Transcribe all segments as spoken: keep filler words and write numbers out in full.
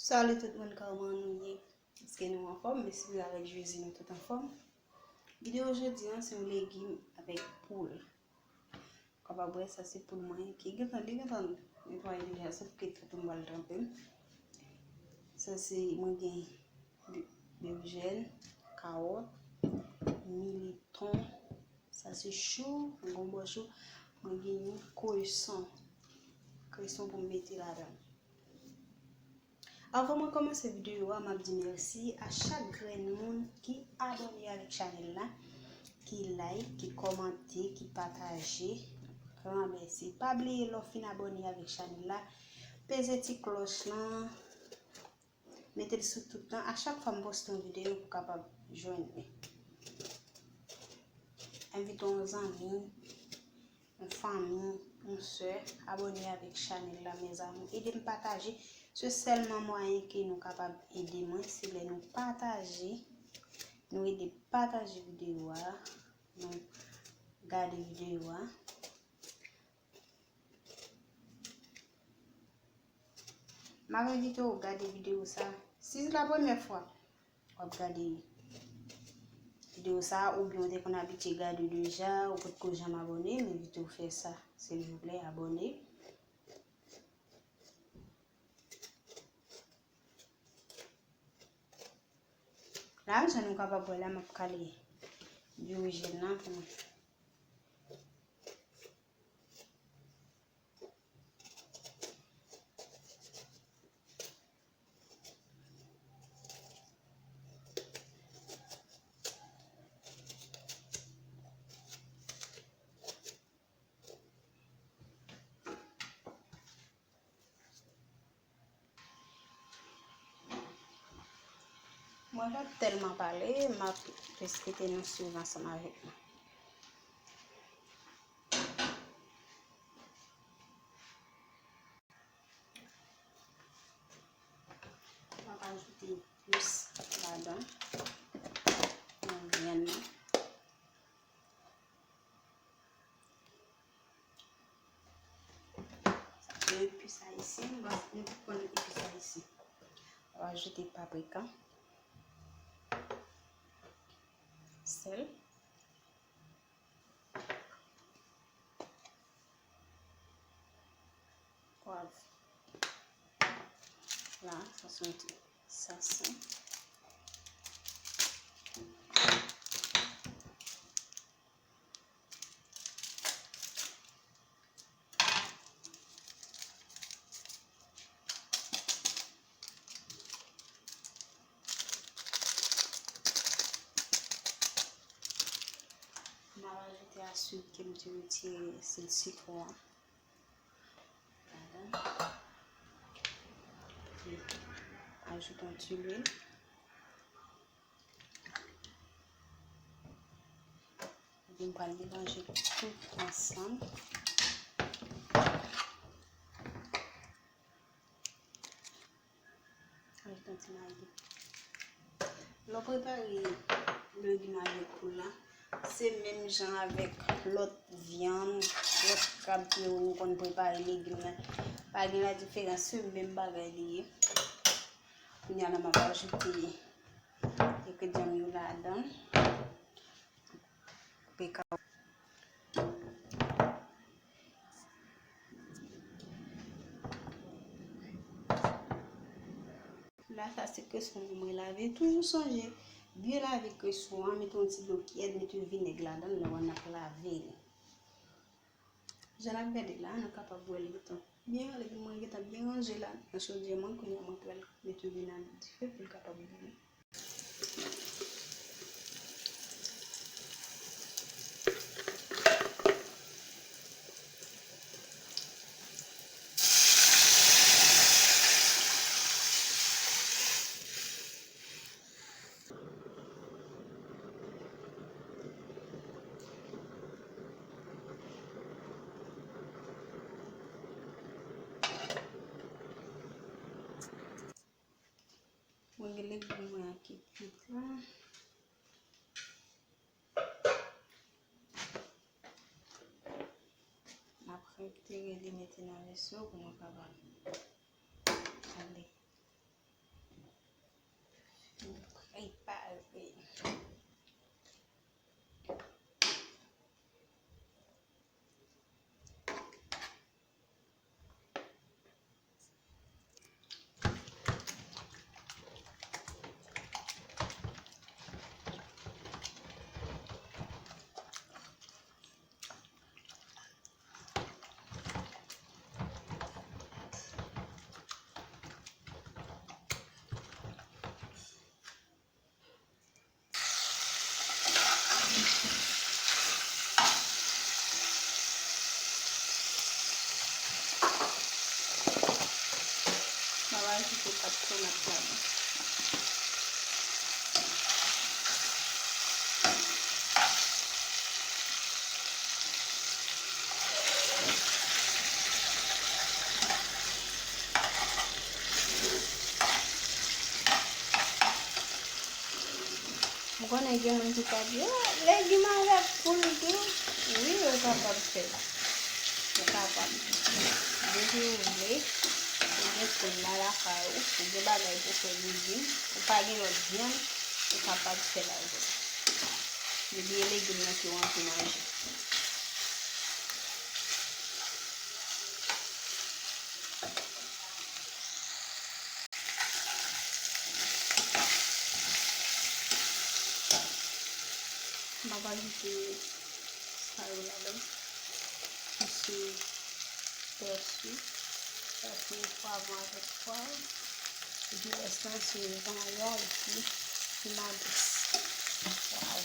Salut tout moun, kòman nou ye? Èske nou anfòm? M espere avèk Jezi nou tout anfòm. Videyo jodi a se yon legim avèk poul. Ou kapab wè sa se poul mwen ki gentan, li gentan netwaye deja, sòf ke tèt mwen pral tranpe l. Sa se, mwen gen be-, berejèn, kawòt, militon, sa se chou, mwen gen yon bò chou, mwen gen yon kreson, kreson pou m mete ladan. Anvan mwen kòmanse videyo a, m ap di mèsi a chak grenn moun ki abòne avèk chanèl la, ki like, ki kòmante, ki pataje. Vrèman mèsi. Pa bliye lè w fin abòne avèk chanèl la, peze ti klòch lan, mete l sou tout tan. A chak fwa m poste yon videyo, pou w kapab jwenn li. Envite yon zanmi, yon fanmi, yon sè, abòne avèk chanèl la, mes amours. Ede m pataje. Se sèlman mwayen ke nou kapab ede mwen, se lè nou pataje, nou ede pataje videyo a, nou gade videyo a. M ap envite w gade videyo sa. Si se la premyè fwa w ap gade videyo sa, oubyen w te konn abitye gade deja, ou potko janm abòne, m envite w fè sa, silvouplè, abòne. La, jan nou kapab wè la, m ap kale berejèn nan pou mwen. Mwen pa tèlman pale, m ap jis kite nou swiv ansanm avèk mwen. M ap ajoute plis ladan nan vyann nan. Sa se epis ayisyen, m panse nou tout konn epis ayisyen. W ap ajoute paprika, sèl, pwav. La, sa se yon ti sason. M ap ajoute a swit ke m te retire, se sitwon an. Ladan. Epi ajoute yon ti lwil. Epi m pral melanje tout ansanm. Ajoute yon ti magi. Lè w prepare legim avèk poul la, se menm jan avèk lòt vyann, lòt krab ke nou konn prepare legim nan. Pa gen la diferans, se menm bagay li ye. Kounye a la, m ap ajoute engredyan m yo ladan. Koupe kawòt. La, sa se kreson mwen lave. Toujou sonje byen lave kreson an, mete yon ti dlo kyèd, mete vinèg ladan l lè w ap lave li. Jan n ap gade la, nou kapab wè li gentan byen, legim mwen gentan byen ranje la nan chodyè mwen. Kounye a, mwen pral mete li nan dife pou l kapab bouyi. Mwen gen legim mwen an ki kwit la. M ap retire li mete nan veso pou nou kapab gade. M konnen gen moun ki ka di, "Oh, legim avèk poul tou." Wi, ou kapab fè l. Ou kapab. Depi ou vle, ou gen poul la lakay ou, ou gen bagay pou fè legim, ou pa gen lòt vyann, ou kapab fè l avè l. Depi e legim nan ke w anvi manje. M ap ajoute sa yo ladan. Ki se pèsi, pèsi, pwav avèk pwav. Epi rès lan se vanyan epi piman dis. Pwav.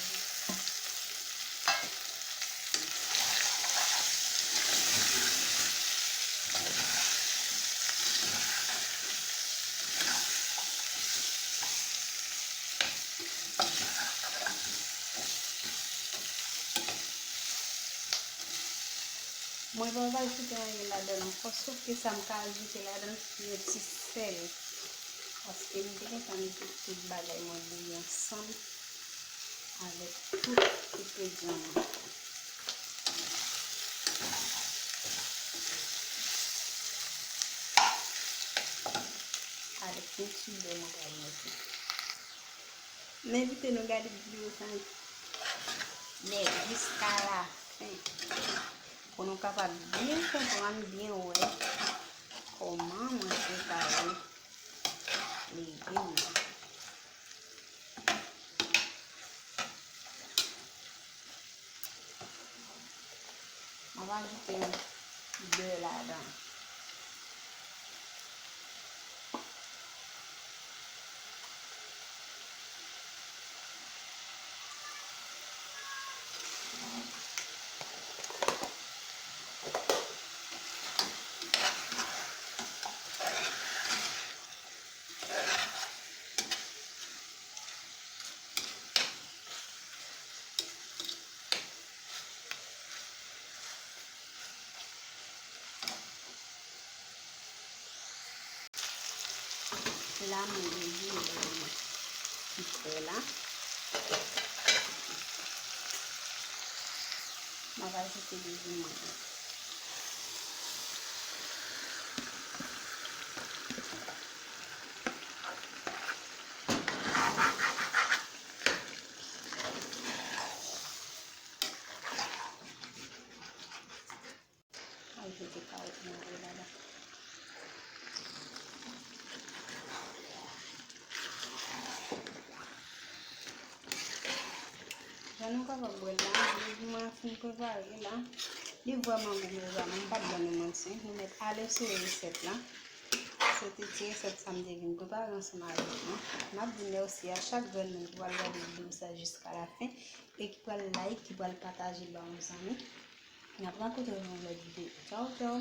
Mwen pa va ajoute anyen ladan l ankò, sof ke sa m ka ajoute ladan l se yon ti sèl. Paske m te gentan mete tout bagay mwen bouyi ansanm avèk tout engredyan mwen. Avèk yon ti bè mwen pral mete. M envite nou gade videyo sa nèt jiska la fen pou nou kapab byen konprann, byen wè kòman mwen prepare legim nan. M ap ajoute yon bè ladan. La, mwen gen diri ki prè la. M ap ajoute legim mwen yo. Ajoute kawòt mwen yo ladan. Jan nou kapab wè la, legim mwen fin prepare la. Li vrèman gou, mezanmi, m p ap ban nou manti. Nou mèt al eseye resèt la. Se te ti resèt sa m te vin prepare ansanm avèk nou. N ap di mèsi a chak grenn moun ki pral gade videyo sa jiska la fen e ki pral like, ki pral pataje ba yon zanmi. N ap rankontre nou nan yon lòt videyo. Tchaw, tchaw!